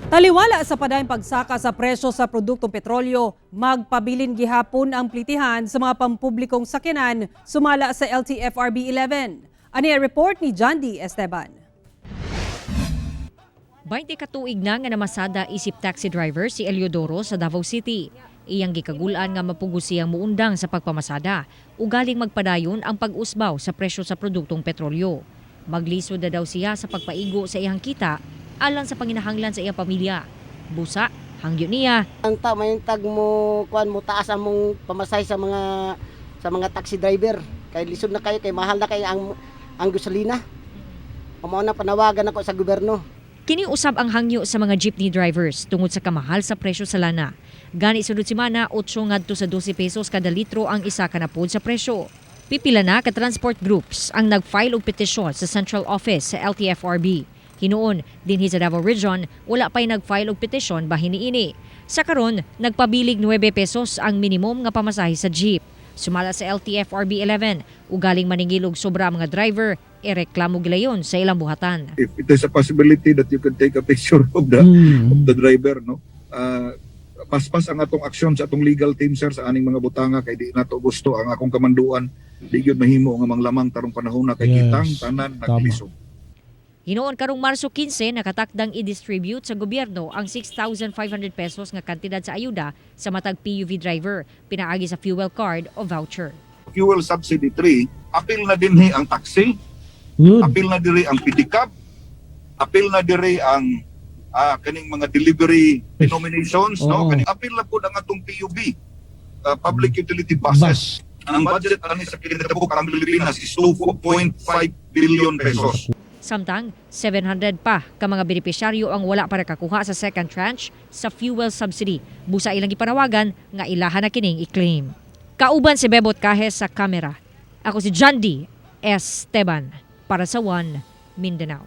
Taliwala sa padayong pagsaka sa presyo sa produktong petrolyo, magpabilin gihapon ang plitihan sa mga pampublikong sakyanan sumala sa LTFRB 11. Ani ang report ni John D. Esteban. 20 ka tuig na nga namasada isip taxi driver si Eliodoro sa Davao City. Iyang gikagulan nga mapugos siyang muundang sa pagpamasada. Ugaling magpadayon ang pag-usbaw sa presyo sa produktong petrolyo. Maglisod na daw siya sa pagpaigo sa iyang kita alang sa panginahanglan sa iyang pamilya. Busa, hangyo niya Ang ta mayintag mo kuan mo taas ang mong pamasahe sa mga taxi driver kay lisod na kayo, kay mahal na kay ang gasolina. Mao na panawagan ako sa gobyerno. Kini usab ang hangyo sa mga jeepney drivers tungod sa kamahal sa presyo sa lana. Gani sunod semana, 8 ngadto sa 12 pesos kada litro ang isa ka napod sa presyo. Pipila na ka transport groups ang nag-file og petisyon sa central office sa LTFRB. Hinuon, dinhi sa Davao Region, wala pa'y nag-file og petisyon bahin niini. Sa karon, nagpabilig 9 pesos ang minimum nga pamasahe sa jeep. Sumala sa LTFRB 11, ugaling maningil og sobra ang mga driver, ireklamo gilayon sa ilang buhatan. If it is a possibility that you could take a picture of the driver, no, paspas ang atong aksyon sa atong legal team, sir, sa aning mga butanga kay di nato gusto ang akong kamanduan di gyud mahimo nga manglamang tarong panahon na kay kitang tanan naglisod. Hinuon karong Marso 15, nakatakdang i-distribute sa gobyerno ang 6,500 pesos nga kantidad sa ayuda sa matag PUV driver pinaagi sa fuel card o voucher. Fuel Subsidy 3, apil na dinhi ang taxi, apil na diri ang pedicab, apil na diri ang kaning mga delivery denominations, no, kaning apil na pud ang atong PUB, public utility buses. Bus. Ang budget ani sa kinatabok ang Pilipinas is 2.5 billion pesos. Samtang 700 pa ka mga benepisyaryo ang wala para kakuha sa second tranche sa fuel subsidy. Busa ilang gipanawagan nga ilahan na kining i-claim. Kauban si Bebot Cajes sa kamera. Ako si John D. Esteban para sa One Mindanao.